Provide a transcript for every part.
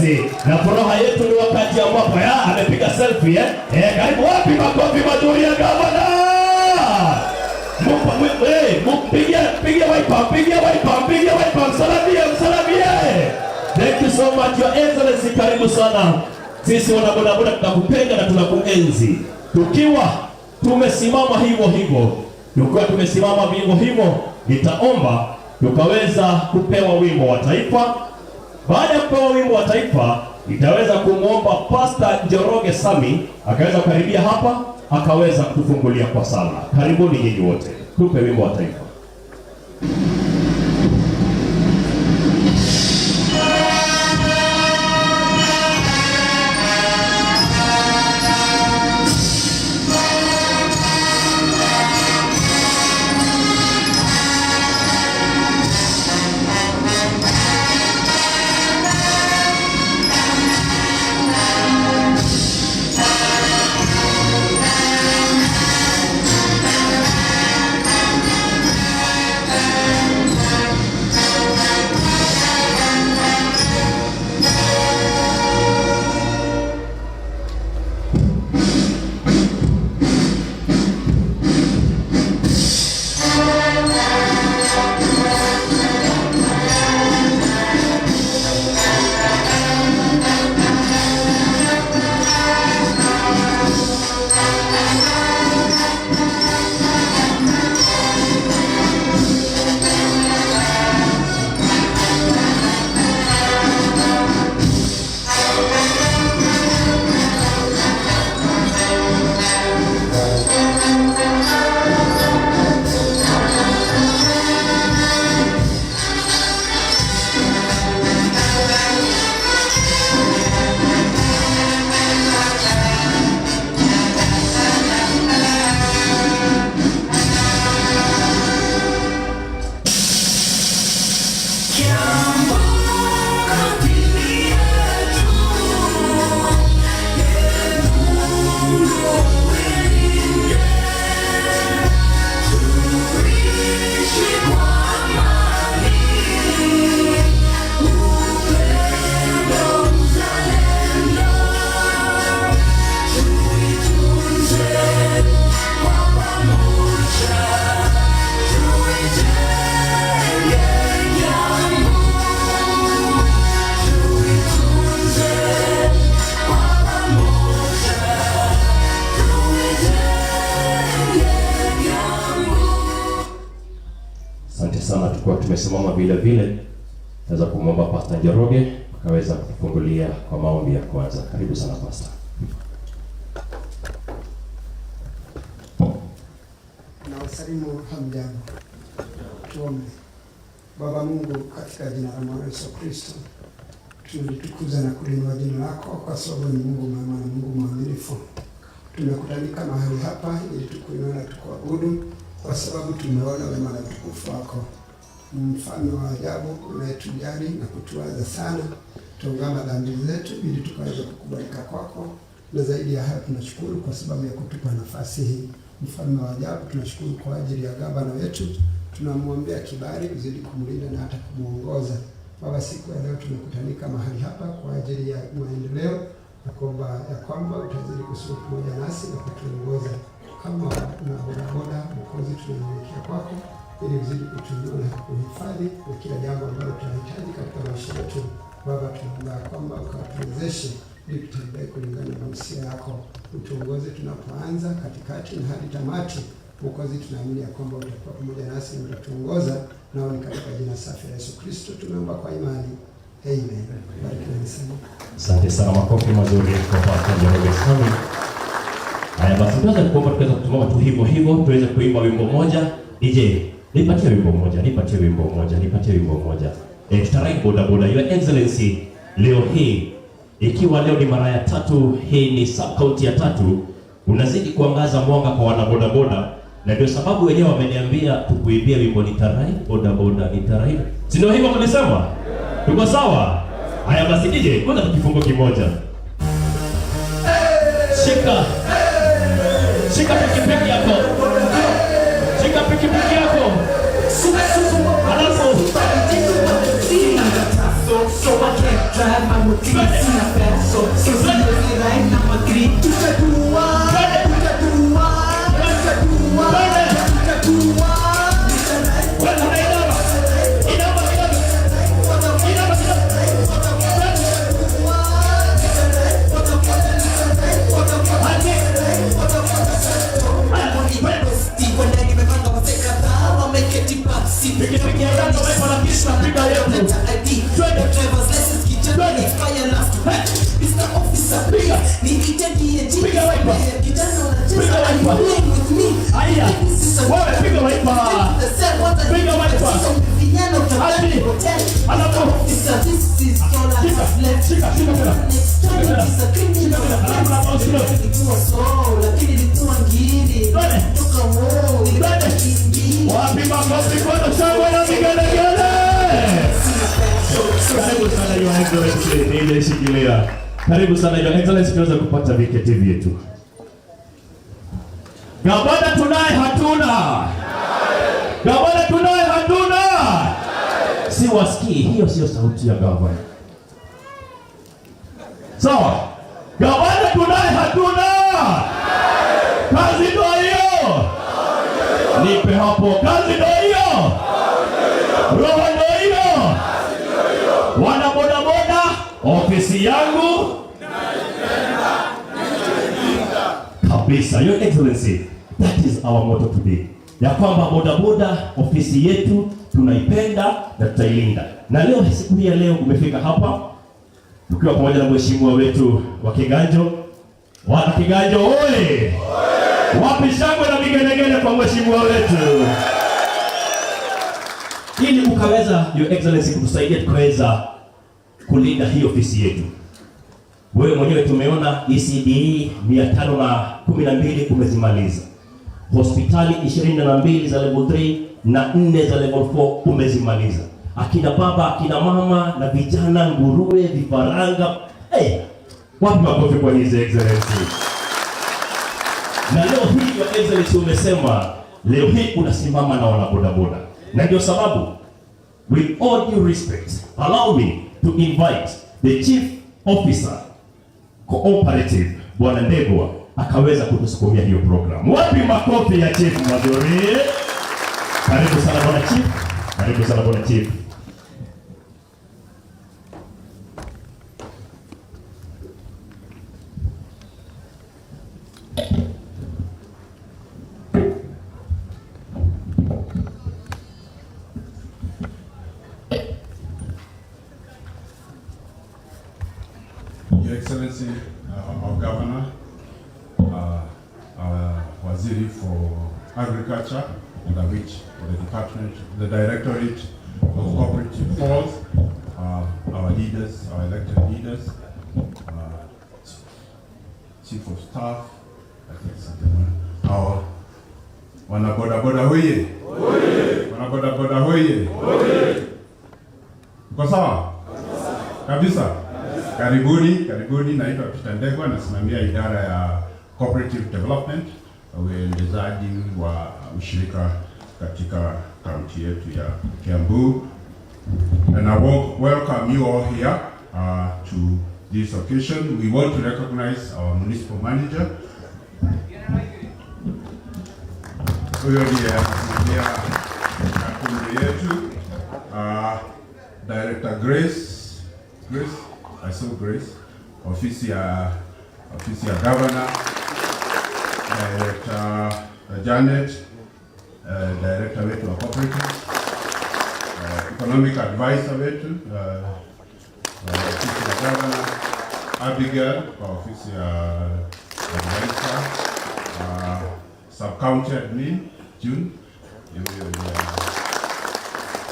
Excellency. Na furaha yetu ni wakati ambapo ya amepiga selfie, eh? Eh, karibu. Wapi makofi mazuri ya gavana? Mpigie, pigie Wiper, pigie Wiper, pigie Wiper, msalamie, msalamie. Thank you so much, Your Excellency, karibu sana. Sisi wanabodaboda tunakupenda na tunakuenzi. Tukiwa tumesimama hivyo hivyo, tukiwa tumesimama vivyo hivyo, nitaomba tukaweza kupewa wimbo wa taifa. Baada ya kupewa wimbo wa taifa, nitaweza kumwomba Pastor Njoroge Sami akaweza kukaribia hapa akaweza kutufungulia kwa sala. Karibuni nyinyi wote, tupe wimbo wa taifa. Asante sana, tukiwa tumesimama vile vile, naweza kumwomba Pastor Njoroge akaweza kutufungulia kwa maombi ya kwanza. Karibu sana, Pastor. Nawasalimu, hamjambo. Tuombe. Baba Mungu, katika jina la Mwana Yesu Kristo, tunalitukuza na kuliinua jina lako kwa sababu ni Mungu mwema na Mungu mwaminifu. Tumekutanika mahali hapa ili tukuinue na tukuabudu kwa sababu tumeona wema na utukufu wako. Mfalme wa ajabu unayetujali na kutuwaza sana, tuungama dhambi zetu ili tukaweza kukubalika kwako, na zaidi ya hayo tunashukuru kwa sababu ya kutupa nafasi hii. Mfalme wa ajabu, tunashukuru kwa ajili ya gavana wetu, tunamwombea kibali, uzidi kumlinda na hata kumwongoza. Baba, siku ya leo tumekutanika mahali hapa kwa ajili ya maendeleo na kuomba ya kwamba utazidi kusimama pamoja nasi na kutuongoza kama na bodaboda. Mwokozi, tunanyenyekea kwako ili uzidi kutuinua na kuhifadhi na kila jambo ambalo tunahitaji katika maisha yetu. Baba, tunaomba ya kwamba ukatuwezeshe ili tutembee kulingana na mausia yako, utuongoze tunapoanza, katikati na hadi tamati. Mwokozi, tunaamini ya kwamba utakuwa pamoja nasi na utatuongoza, nao ni katika jina safi la Yesu Kristo tumeomba kwa imani, amen. Barikiweni sana. Asante sana, makofi mazuri kwa Pastor Njoroge Sami. Haya basi, tuweze kuomba, tukaweza kusimama tu hivyo hivyo, tuweze kuimba wimbo moja. DJ, nipatie wimbo moja, nipatie wimbo moja, nipatie wimbo moja. Tutaride boda boda. Your Excellency, leo hii ikiwa leo ni mara ya tatu, hii ni sub county ya tatu, unazidi kuangaza mwanga kwa wanabodaboda, na ndio sababu wenyewe wameniambia tukuimbie wimbo "Nitaride boda boda, nitaride". Si ndio hivyo mlisema? Tuko sawa? Haya basi, DJ, kwanza tukifungo kimoja. Shika. Shika pikipiki yako. Shika pikipiki yako. Alafu So I can't drive my Inama. Inama kidogo. Inama kidogo. Hadi. Pikipiki ya tatu weka na kisha piga yetu. Twende. Twende. Piga. Piga wiper. Piga wiper. Haya. Wewe piga wiper. Piga wiper. Hadi. Alafu. Shika. Shika, shika tena. Shika tena. Shika tena. Alafu na bounce kidogo. Twende. Twende. Wapi makofi kwa shangwe na vigelegele? Karibu sana, Your Excellency, DJ Shikilia. Karibu sana, Your Excellency, tuweze kupata viketi vyetu. Gavana tunaye hatuna? Gavana tunaye hatuna? Si wasikii, hiyo sio sauti ya gavana. Sawa. Gavana tunaye hatuna? Kazi ndo hiyo. Nipe hapo, kazi ndo hiyo. Roho ndo hiyo. Wana bodaboda, ofisi yangu kabisa. Your Excellency, that is our motto today, ya kwamba bodaboda ofisi yetu tunaipenda na tutailinda. Na leo, siku hii ya leo, umefika hapa tukiwa pamoja na mheshimiwa wetu wa Kiganjo. Wana Kiganjo oye! Wapi shangwe na vigelegele kwa mheshimiwa wetu? Ili ukaweza, Your Excellency, kutusaidia tukaweza kulinda hii ofisi yetu. Wewe mwenyewe tumeona ECDE 512 umezimaliza, hospitali 22 za level 3 na 4 za level 4 umezimaliza. Akina baba, akina mama na vijana, nguruwe, vifaranga. Hey, wapi makofi kwa His Excellency? Na leo hii, Your Excellency, umesema leo hii unasimama na wanabodaboda, na ndio sababu, with all due respect, allow me to invite the Chief Officer Cooperative, Bwana Ndegwa, akaweza kutusukumia hiyo program. Wapi makofi ya Chief mazuri? Karibu sana, Bwana Chief. Karibu sana, Bwana Chief. Your Excellency, our Governor, our Waziri for Agriculture, and which for the department, the Directorate of Cooperative Falls, our leaders, our elected leaders, Chief of Staff, I think something, our wana boda boda hoye! Wana boda boda hoye! Mko sawa? Kabisa? Karibuni, karibuni. Naitwa Peter Ndegwa, nasimamia idara ya Cooperative Development, uendezaji wa ushirika katika kaunti yetu ya Kiambu. And I welcome you all here to this occasion. We want to recognize our municipal manager. Huyo ndiye anasimamia kakundi yetu. Director Grace, Grace, I saw Grace, ofisi ya governor, Director Janet, director wetu wa cooperatives, economic advisor wetu ofisi ya governor, Abigail kwa ofisi ya advisor, sub county admin June, huyo ndiye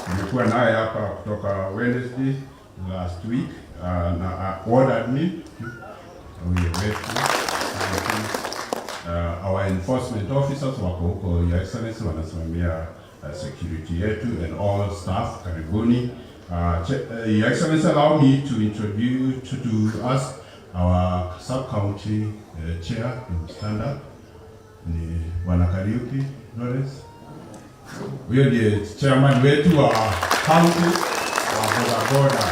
nimekuwa naye hapa kutoka Wednesday last week, na ward admin huyo wetu. Our enforcement officers wako huko, Your Excellency, wanasimamia security yetu and all staff, karibuni. Your Excellency, allow me to introduce, to ask our sub-county chair to stand up. Ni Bwana Kariuki Lawrence. Huyo ndiye chairman wetu wa county wa bodaboda,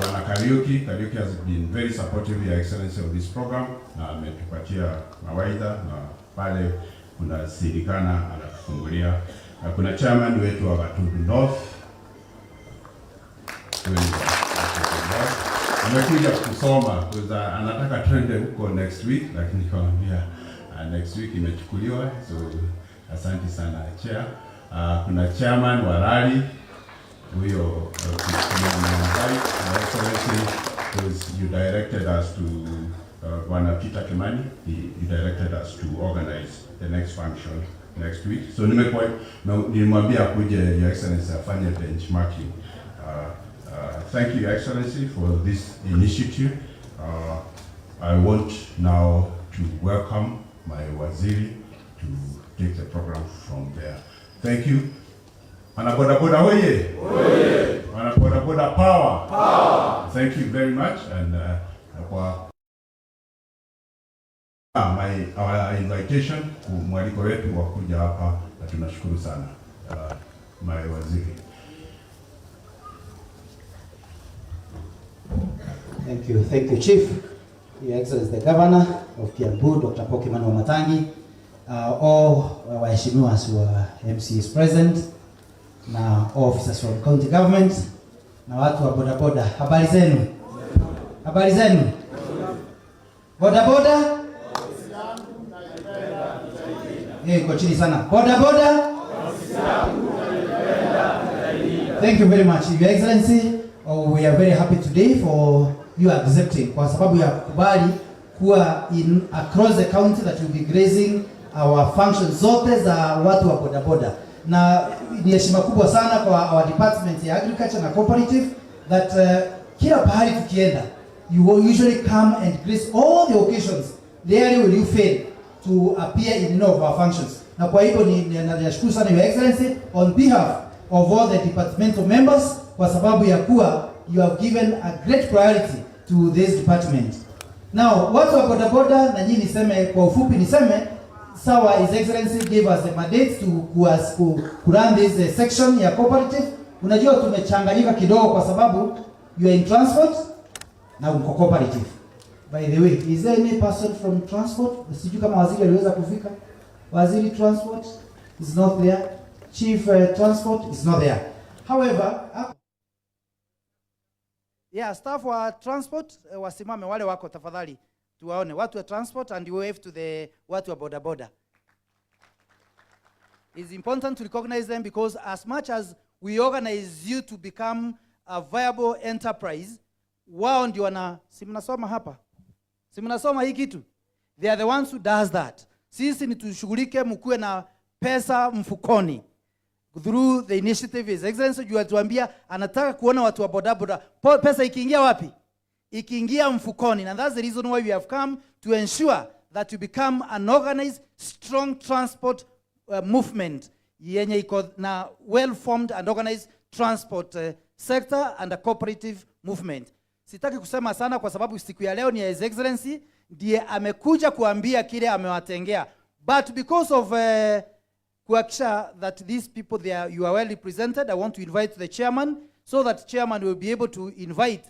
Bwana Kariuki. Kariuki. Kariuki has been very supportive, Your Excellency, of this program, na ametupatia mawaidha na pale kuna sirikana anatufungulia. Na kuna chairman wetu wa Gatundu North, huyu ni Gatundu North. Amekuja kusoma kuza, anataka twende huko next week, lakini nikamwambia next week imechukuliwa, so asante sana chair. Kuna chairman wa rally huyo Your Excellency, because you directed us to Bwana Peter Kimani, he directed us to organize the next function next week. So nimekuwa nilimwambia akuje Your Excellency afanye benchmarking. Thank you, Your Excellency, for this initiative. I want now to welcome my waziri to take the program from there. Thank you. Wana boda boda hoye! Hoye! Wana boda boda power! Power! Thank you very much. And kwa our invitation, mwaliko wetu wa kuja hapa, na tunashukuru sana my waziri. Thank you, Chief. Your Excellency the Governor of Kiambu, Dr. Paul Kimani Wamatangi, all waheshimiwa wa MCs present, na all officers from county government, na watu wa bodaboda, habari zenu? Habari zenu? Bodaboda? Iko chini sana. Bodaboda? Thank you very much, Your Excellency. Oh, we are very happy today for you accepting, kwa sababu ya kukubali kuwa in across the county that you'll be gracing our functions zote za watu wa bodaboda, na ni heshima kubwa sana kwa our department ya agriculture na cooperative that kila pahali tukienda you will usually come and grace all the occasions. Rarely will you fail to appear in any of our functions. Na kwa hivyo nashukuru sana Your Excellency on behalf of all the departmental members kwa sababu ya kuwa you have given a great priority to this department. Now, watu wa bodaboda, na nyinyi niseme kwa ufupi, niseme sawa, His Excellency gave us the mandate to run this section ya cooperative. Unajua tumechanganyika kidogo kwa sababu you are in transport na uko cooperative. By the way, is there any person from transport? Sijui kama waziri aliweza kufika. Waziri transport is not there. Chief transport is not there. However, yeah, staff wa transport wasimame wale wako tafadhali. Tuwaone watu wa transport and you wave to the watu wa boda boda. It's important to recognize them because as much as we organize you to become a viable enterprise, wao ndio wana, si mnasoma hapa? Si mnasoma hii kitu? They are the ones who does that. Sisi ni tushughulike mkuwe na pesa mfukoni. Through the initiative His Excellency juu atuambia anataka kuona watu wa bodaboda. Pesa ikiingia wapi? Ikiingia mfukoni. And that's the reason why we have come to ensure that you become an organized, strong transport movement yenye iko na well-formed and organized transport sector and a cooperative movement. Sitaki kusema sana kwa sababu siku ya leo ni His Excellency ndiye amekuja kuambia kile amewatengea. But because of kuhakikisha that these people they are, you are well represented, I want to invite the chairman so that chairman will be able to invite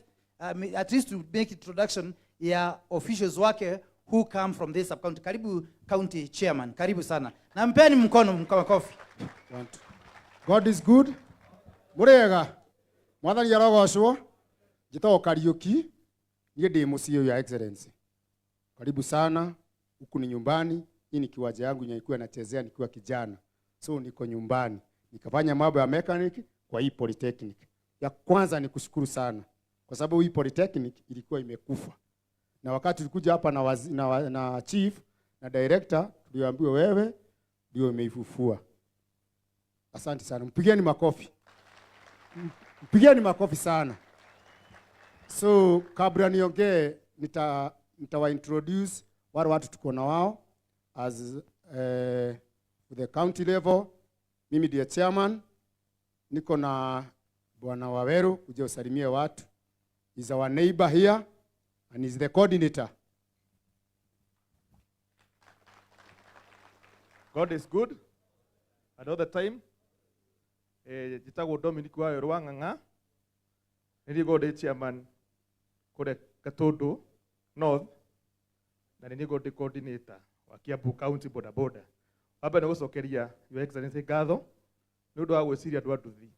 at least to make introduction ya officials wake who come from this sub-county. Karibu county chairman, karibu sana. Na mpeni mkono makofi. God is good. Murega. Mwathani arogocwo. Njĩtagwo Kariuki. Niĩ ndĩ mũciĩ Your Excellency. Karibu sana. Huku ni nyumbani. Hii ni kiwanja yangu nilikuwa nachezea nikiwa kijana. So niko nyumbani. Nikafanya mambo ya mechanic kwa hii polytechnic. Ya kwanza ni kushukuru sana kwa sababu hii polytechnic ilikuwa imekufa. Na wakati tulikuja hapa na chief na director tuliambiwa wewe ndio umeifufua. Asante sana. Mpigieni makofi. Mpigieni makofi sana. So kabla niongee nitawa introduce wale watu tuko na wao as the county level. Mimi ndiye chairman. Niko na Bwana Waweru kuja usalimie watu. He's our neighbor here and he's the coordinator. God is good at all the time. Njĩtagwo Dominic Waweru wa Ng'ang'a. Nĩ niĩ ngoragwo ndĩ chairman Kũrĩa Gatundu North, na nĩ niĩ coordinator wa Kiambu County Boda Boda. Wambere nĩ gũcokeria Your Excellency ngatho nĩ ũndũ wa gwĩciria andũ a nduthi,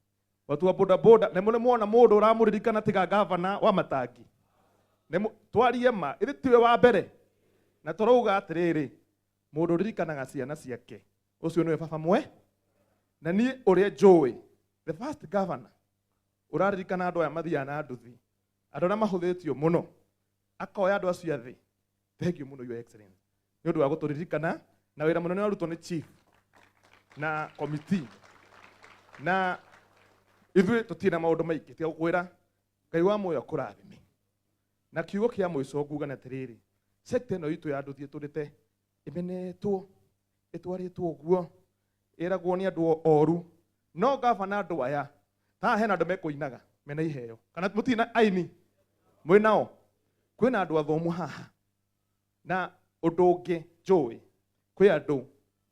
watu wa boda boda. Nĩ mũrĩ mwona mũndũ ũramũririkana tiga gavana wa matangi? Nĩ twarie ma, ĩthĩ tiwe wa mbere, na tũrauga atĩrĩrĩ, mũndũ ũririkanaga ciana ciake ũcio nĩwe baba mwe. Na niĩ ũrĩa njũĩ, the first governor ũraririkana andũ aya mathiaga na nduthi, andũ arĩa mahũthĩtio mũno, akoya andũ acio athĩ. Thank you mũno, Your Excellency, nĩ ũndũ wa gũtũririkana na wĩra mũnene warutwo nĩ chief na committee. Na ithuĩ tũtirĩ na maũndũ maingĩ tiga gũkwĩra Ngai wa muoyo akũrathime. Na kiugo kĩa mũico nguga nĩ atĩrĩrĩ, sector ĩno itũ ya nduthi ĩtũrĩte ĩmenetwo, ĩtwarĩtwo ũguo, ĩragwo nĩ andũ oru, no gavana andũ aya ta hena andũ mekũinaga mena iheo, kana mũtirĩ na aini mwĩ nao? Kwĩna andũ athomu haha. Na ũndũ ũngĩ njũĩ, kwĩ andũ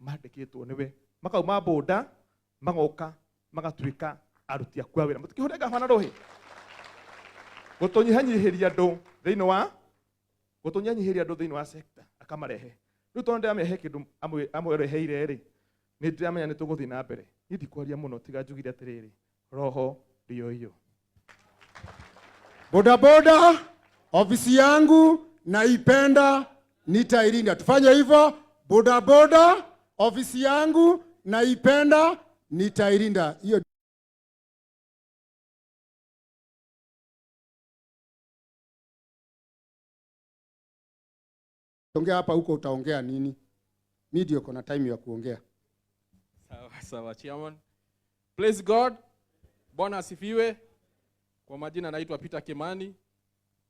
mandĩkĩtwo nĩwe makauma boda magoka magatuĩka aruti aku a wĩra. Mũtikĩhũre gavana rũhĩ gũtũnyihanyihĩria andũ thĩinĩ wa gũtũnyihanyihĩria andũ thĩinĩ wa sector akamarehe. Rĩu tondũ ndĩramehe kĩndũ amwereheire rĩ, nĩ ndĩramenya nĩ tũgũthiĩ na mbere. Niĩ ndikwaria mũno tiga njugire atĩrĩrĩ, roho ndio hiyo. Boda boda, ofisi yangu naipenda, nitailinda. Tufanye hivyo. Boda boda, ofisi yangu naipenda, nitailinda. Hiyo ongea hapa, huko utaongea nini? Mimi ndio kuna time ya kuongea. Sawa sawa, chairman. Praise God. Bwana asifiwe. Kwa majina naitwa Peter Kimani.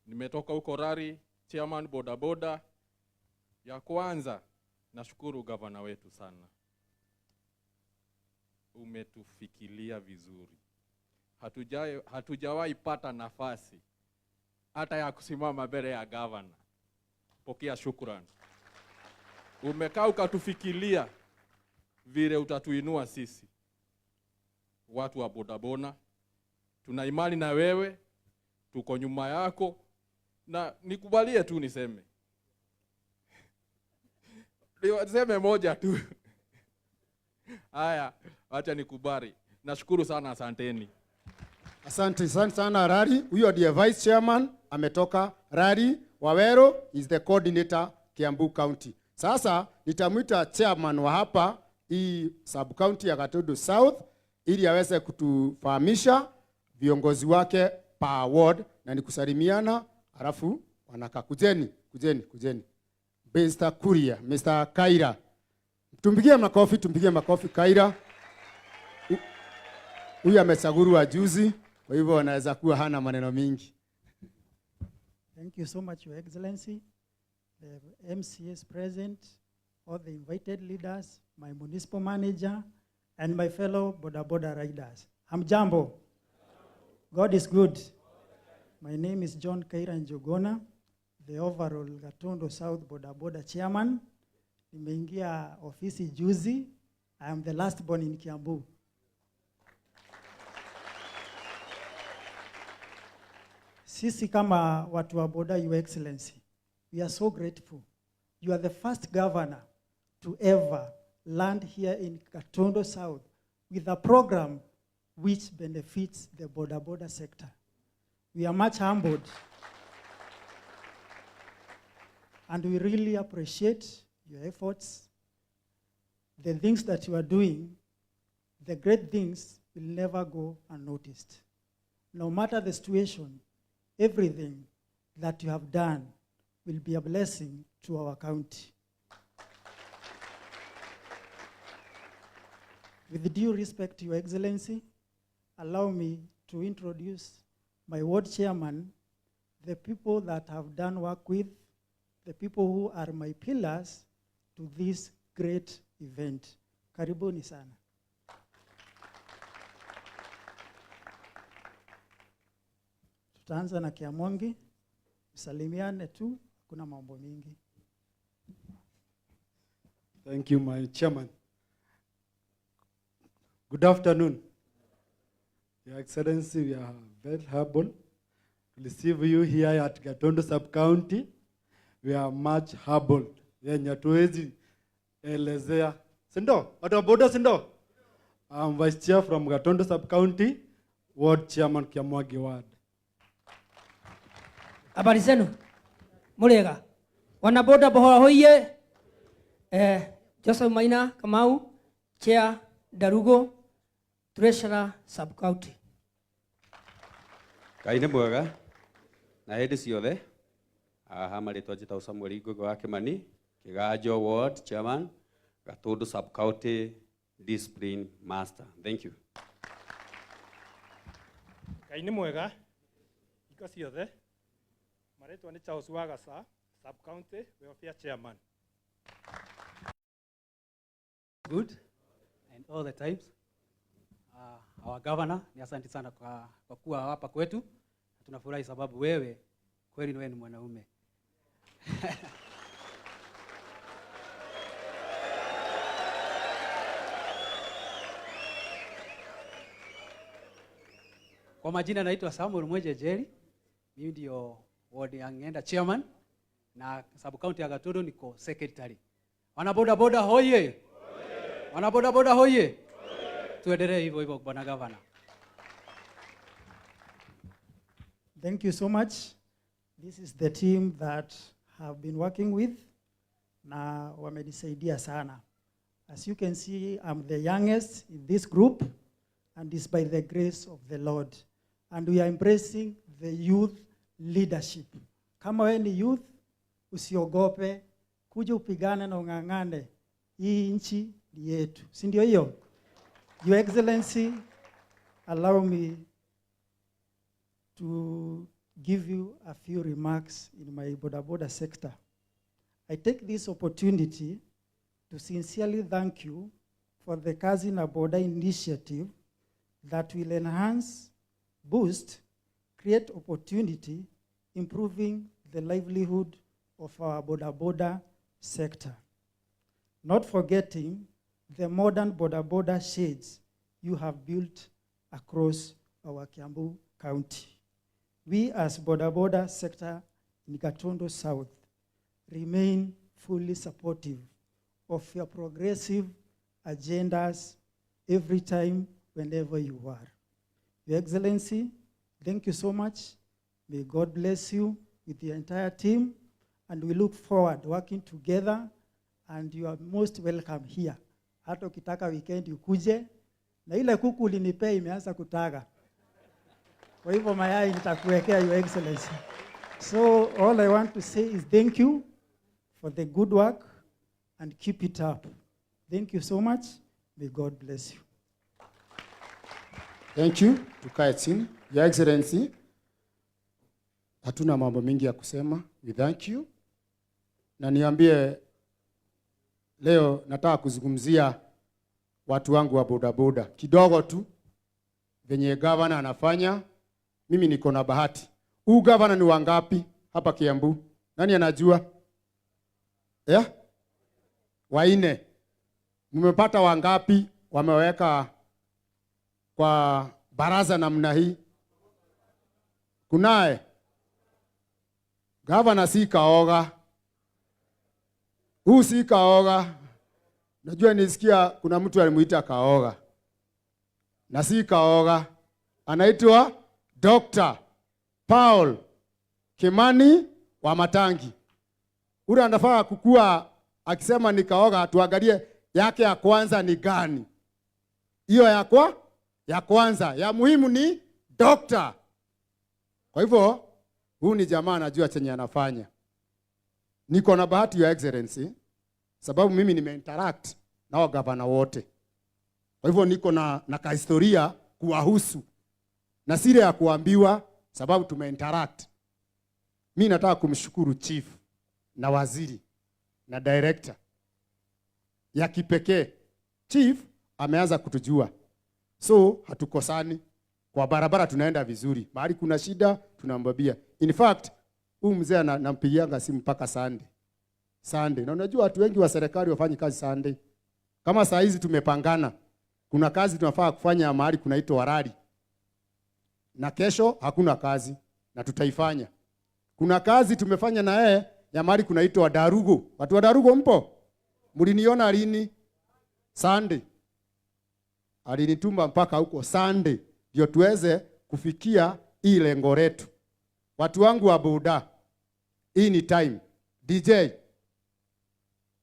Nimetoka huko Rari, chairman boda boda. Ya kwanza nashukuru gavana wetu sana. Umetufikiria vizuri. Hatujawahi pata nafasi hata ya kusimama mbele ya gavana. Pokea shukrani. Umekaa ukatufikiria vile utatuinua sisi watu wa bodaboda. Tuna imani na wewe, tuko nyuma yako. Na nikubalie tu niseme, niseme moja tu. Haya, acha nikubali. Nashukuru sana, asanteni. Asante sana Rari. Huyo ndiye vice chairman ametoka Rari. Wawero is the coordinator Kiambu County. Sasa nitamwita chairman wa hapa hii sub county ya Gatundu South ili aweze kutufahamisha viongozi wake per ward na ni kusalimiana, alafu wanaka kujeni, kujeni, kujeni. Mr. Kuria, Mr. Kaira. Tumpigie makofi, tumpigie makofi Kaira. Huyu amechaguliwa juzi, kwa hivyo anaweza kuwa hana maneno mingi. Thank you so much, Your Excellency, the MCAs present, all the invited leaders, my municipal manager, and my fellow boda boda riders. Hamjambo. God is good. My name is John Kaira Njuguna, the overall Gatundu South Boda Boda chairman. Nimeingia ofisi juzi. I am the last born in Kiambu. Sisi kama watu wa boda, Your Excellency, we are so grateful. You are the first governor to ever land here in Gatundu South with a program which benefits the boda boda sector. We are much humbled, and we really appreciate your efforts. The things that you are doing, the great things will never go unnoticed. No matter the situation, everything that you have done will be a blessing to our county. With due respect, Your Excellency, allow me to introduce my ward chairman, the people that I've done work with, the people who are my pillars to this great event. Karibuni sana. Tutaanza na Kiamongi, msalimiane tu, hakuna mambo mingi. Thank you, my chairman. Good afternoon. Your Excellency, we are very humble to receive you here at Gatundu Sub-County. We are much humbled. Yenye hatuwezi elezea. Si ndio? Watu wa boda si ndio? I'm Vice Chair from Gatundu Sub-County, Ward Chairman Kiamwagi Ward. Habari zenu? Murega. Wanaboda bohora hoye. Joseph Maina Kamau, Chair Darugo, Treasurer Sub-County. Ngai nĩ mwega na hĩndĩ ciothe. Haha marĩtwa njĩtagwo Samuel Ngũgĩ wa Kĩmani, Kĩganjo Ward Chairman, Gatundu Sub-County Discipline Master. Thank you. Ngai nĩ mwega hingo ciothe. Marĩtwa nĩ Charles Wagasa, Sub-County Welfare Chairman. Good and all the times. Our governor, ni asante sana kwa kuwa hapa kwetu. Tunafurahi sababu wewe kweli wewe ni mwanaume. Kwa majina naitwa Samuel Mweje Jerry. Mimi ndio ward ya Ng'enda chairman na sub county ya Gatundu niko secretary. Wana boda boda hoye. Wana boda boda hoye. Tuendelee hivyo hivyo bwana governor. Thank you so much. This is the team that have been working with na wamenisaidia sana. As you can see, I'm the youngest in this group, and it's by the grace of the Lord. And we are embracing the youth leadership. Kama wewe ni youth, usiogope, kuja upigane na ung'ang'ane. Hii nchi ni yetu. Si ndio hiyo? Your Excellency, allow me to give you a few remarks in my boda boda sector. I take this opportunity to sincerely thank you for the Kazi na Boda initiative that will enhance, boost, create opportunity, improving the livelihood of our boda boda sector. Not forgetting the modern boda boda sheds you have built across our Kiambu County. We as boda boda sector in Gatundu South remain fully supportive of your progressive agendas every time, whenever you are. Your Excellency, thank you so much. May God bless you with the entire team, and we look forward working together, and you are most welcome here. Hata ukitaka weekend ukuje, na ile kuku ulinipea imeanza kutaga. Kwa hivyo mayai nitakuwekea, Your Excellency. So all I want to say is thank you for the good work and keep it up. Thank you so much. May God bless you. Thank you. Tukae chini. Your Excellency, hatuna mambo mingi ya kusema. We thank you. Na niambie leo nataka kuzungumzia watu wangu wa bodaboda kidogo tu, venye governor anafanya. Mimi niko na bahati. Huu governor ni wangapi hapa Kiambu? Nani anajua? Yeah? Waine. Mmepata wangapi wameweka kwa baraza namna hii? Kunaye? Governor si kaoga. Huu si kaoga. Najua nisikia kuna mtu alimuita kaoga. Na si kaoga. Anaitwa Dr. Paul Kimani Wamatangi. Ule anafaa kukua akisema ni kaoga, tuangalie yake ya kwanza ni gani. Hiyo ya kwanza, ya muhimu ni doctor. Kwa hivyo huyu ni jamaa anajua chenye anafanya. Niko na bahati, Your Excellency, sababu mimi nimeinteract na wao gavana wote. Kwa hivyo niko na kahistoria kuwahusu. Na siri ya kuambiwa sababu tumeinteract. Mimi nataka kumshukuru chief na waziri na director ya kipekee. Chief ameanza kutujua. So hatukosani. Kwa barabara tunaenda vizuri. Mahali kuna shida tunamwambia. In fact, huyu mzee anampigianga simu mpaka Sunday. Sunday. Na unajua watu wengi wa serikali wafanyi kazi Sunday. Kama saa hizi tumepangana. Kuna kazi tunafaa kufanya mahali kunaitwa Warari. Na kesho hakuna kazi. na tutaifanya. Kuna kazi tumefanya na yeye ya mahali kunaitwa Darugo. Watu wa Darugo mpo? Mliniona lini? Sunday. Alinituma mpaka huko Sunday ndio tuweze kufikia hii lengo letu. Watu wangu wa boda, hii ni time. DJ,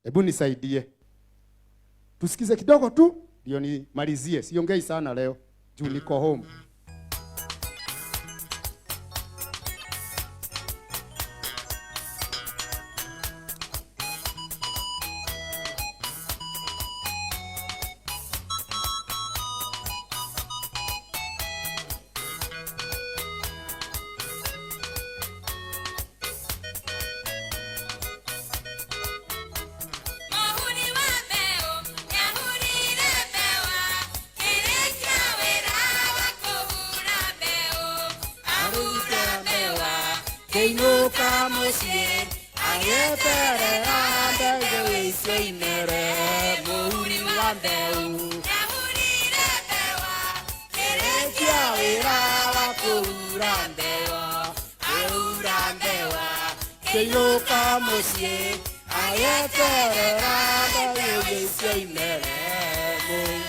hebu nisaidie. Tusikize kidogo tu ndio nimalizie. Siongei sana leo juu niko home. Mũhuri wa mbeũ nĩahurire mbewa kĩrĩkia wĩra wa kũhura mbeũ ahura mbewa Kĩinũka mũciĩ agĩeterera mbeũ icio imere mũhuri wa mbeũ nĩahurire mbewa kĩrĩkia wĩra wa kũhura mbeũ ahura mbewa kĩinũka mũciĩ agĩeterera mbeũ icio imere mũhuri.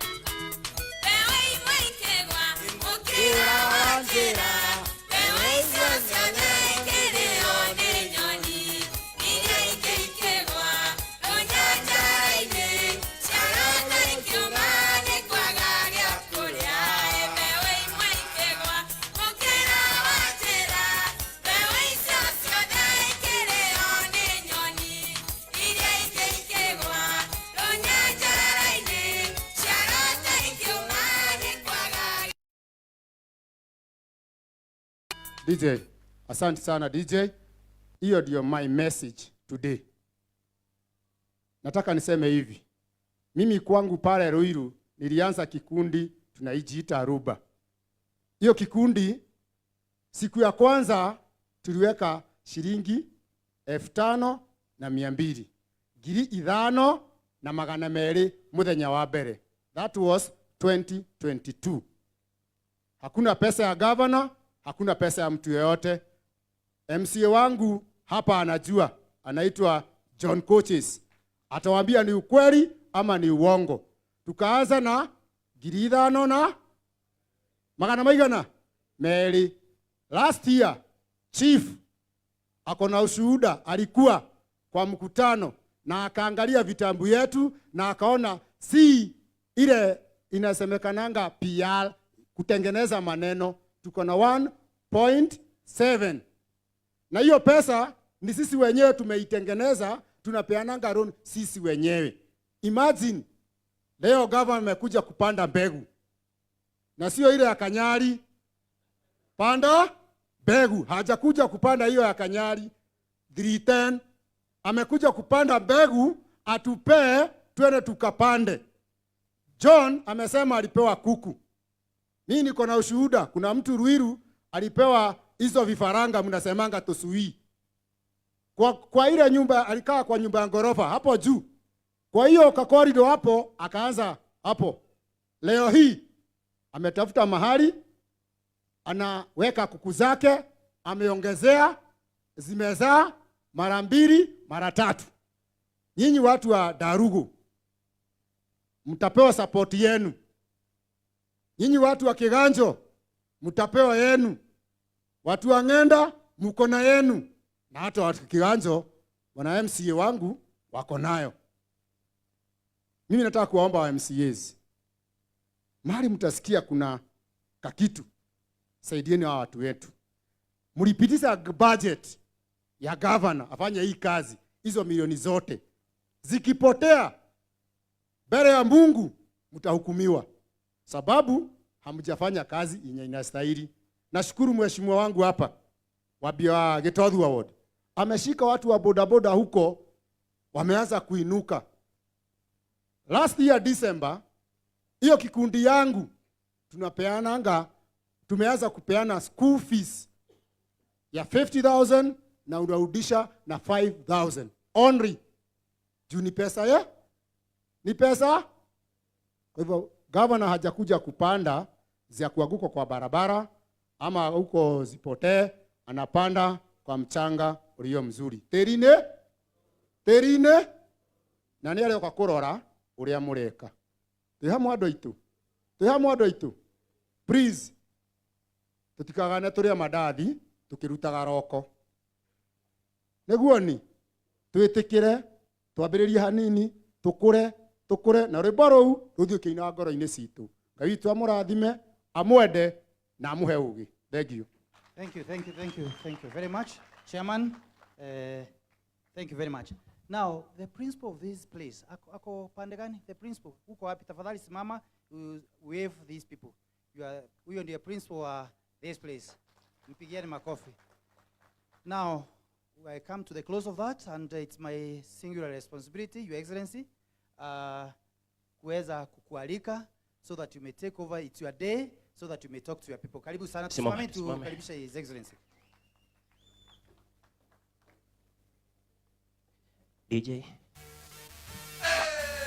Mbeũ imwe ikĩgwa mũkĩra wa njĩra mbeũ icio ciothe ikĩrĩo nĩ nyoni iria ingĩ ikĩgwa rũnyanjara-inĩ ciarota ikiuma nĩ kwaga gĩa kũrĩa. Mbeũ imwe ikĩgwa mũkĩra wa njĩra mbeũ icio ciothe ikĩrĩo nĩ nyoni iria ingĩ ikĩgwa rũnyanjara-inĩ ciarota ikiuma nĩ kwaga. DJ, asante sana DJ. Hiyo ndio my message today. Nataka niseme hivi. Mimi kwangu pale Ruiru nilianza kikundi tunaijiita Aruba. Hiyo kikundi siku ya kwanza tuliweka shilingi 5,200. 5,200 muthenya wa mbere. That was 2022. Hakuna pesa ya governor, hakuna pesa ya mtu yeyote. MCA wangu hapa anajua, anaitwa John Coaches. Atawaambia ni ukweli ama ni uongo. Tukaanza na 5,000 na magana maigana meri. Last year chief ako na ushuhuda, alikuwa kwa mkutano na akaangalia vitambu yetu na akaona si ile inasemekananga PR kutengeneza maneno, tuko na 1.7. Na hiyo pesa ni sisi wenyewe tumeitengeneza, tunapeananga loan sisi wenyewe. Imagine leo governor amekuja kupanda mbegu. Na sio ile ya Kanyari. Panda mbegu, hajakuja kupanda hiyo ya Kanyari 310. Amekuja kupanda mbegu atupee twende tukapande. John amesema alipewa kuku. Mimi niko na ushuhuda, kuna mtu Ruiru alipewa hizo vifaranga mnasemanga tosui. Kwa ile nyumba alikaa kwa nyumba ya ghorofa hapo juu. Kwa hiyo kwa corridor hapo akaanza hapo. Leo hii ametafuta mahali anaweka kuku zake, ameongezea, zimezaa mara 2, mara 3. Nyinyi watu wa Darugu mtapewa support yenu. Nyinyi watu wa Kiganjo mtapewa yenu. Watu wa Ng'enda mko na yenu. Na hata watu wa Kiganjo wana MCA wangu wako nayo. Mimi nataka kuwaomba wa MCAs, mahali mtasikia kuna kakitu, saidieni hawa watu wetu. Mlipitisha budget ya governor afanye hii kazi, hizo milioni zote zikipotea mbele ya Mungu mtahukumiwa, sababu hamjafanya kazi yenye inastahili. Nashukuru mheshimiwa wangu hapa wa Gitothu Award, ameshika watu wa bodaboda huko, wameanza kuinuka. Last year December, hiyo kikundi yangu tunapeananga, tumeanza kupeana school fees ya 50,000 na unarudisha na 5,000 only. Juu ni pesa ya? Ni pesa? Kwa hivyo governor hajakuja kupanda za kuanguka kwa barabara ama huko zipotee, anapanda kwa mchanga ulio mzuri. Terine? Terine? Na nĩ arĩoka kũrora ũrĩa mũreka. Twĩ hamwe andũ aitũ. Twĩ hamwe andũ aitũ. Please. Tũtikagane tũrĩa mandathi tũkĩrutaga roko. Nĩguo ni twĩtĩkĩre twambĩrĩrie hanini tũkũre tũkũre na rwĩmbo rũu rũthiĩ ũkĩinaga ngoro-inĩ citũ. Ngai witũ amũrathime, amwende na amũhe ũgĩ. Thank you. Thank you, thank you, thank you, thank you very much, Chairman. Thank you very much. Now, the principal of this place, ako pande gani? The principal, uko wapi? Tafadhali simama, wave these people. You are, huyo ndiye principal wa this place. Mpigieni makofi. Now, I come to the close of that, and it's my singular responsibility, Your Excellency, kuweza kukualika so that you may take over. It's your day, so that you may talk to your people. Karibu sana. Simama, Tusimame simame. tukaribishe His Excellency. DJ.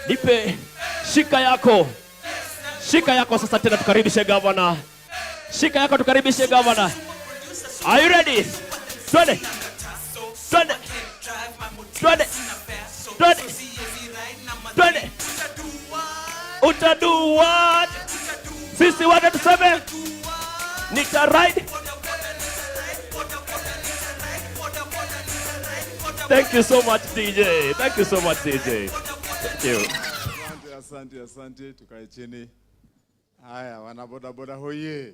Nipe shika yako. Shika yako sasa tena tukaribishe governor. Shika yako tukaribishe governor. Are you ready? Twende. Twende. Twende. Twende. Twende. Utadu what? Sisi wote tuseme nita ride. Thank you so much, DJ. Thank you so much, DJ. Thank you. Asante, asante, asante. Tukae chini. Haya, wanabodaboda hoye.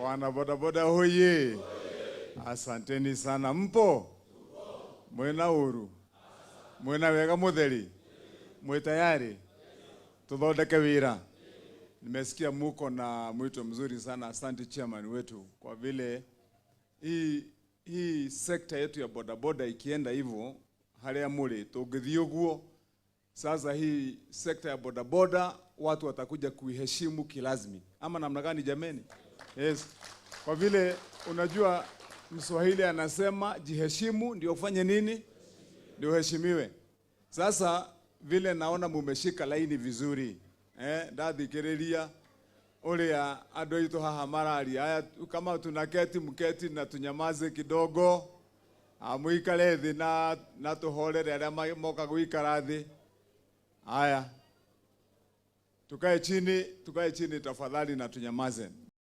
Wanabodaboda hoye. Asanteni sana. Mpo? Mwena uru. Mwena wega mutheri. Mwe tayari? Tuthondeke wira. Nimesikia muko na mwito mzuri sana. Asante chairman wetu kwa vile hii sekta yetu ya bodaboda ikienda hivyo haria muri tungithii uguo. Sasa hii sekta ya bodaboda watu watakuja kuiheshimu kilazmi, ama namna gani jameni? Yes. Kwa vile unajua Mswahili anasema jiheshimu ndio ufanye nini? Ndio uheshimiwe. Sasa vile naona mumeshika laini vizuri. Ndathikiriria uria andu aitu haha mararia. Aya, kama tunaketi mketi na tunyamaze kidogo. Muikare thi na tuhorere aria moka guikara thi. Aya. Tukae chini, tukae chini tafadhali na tunyamaze.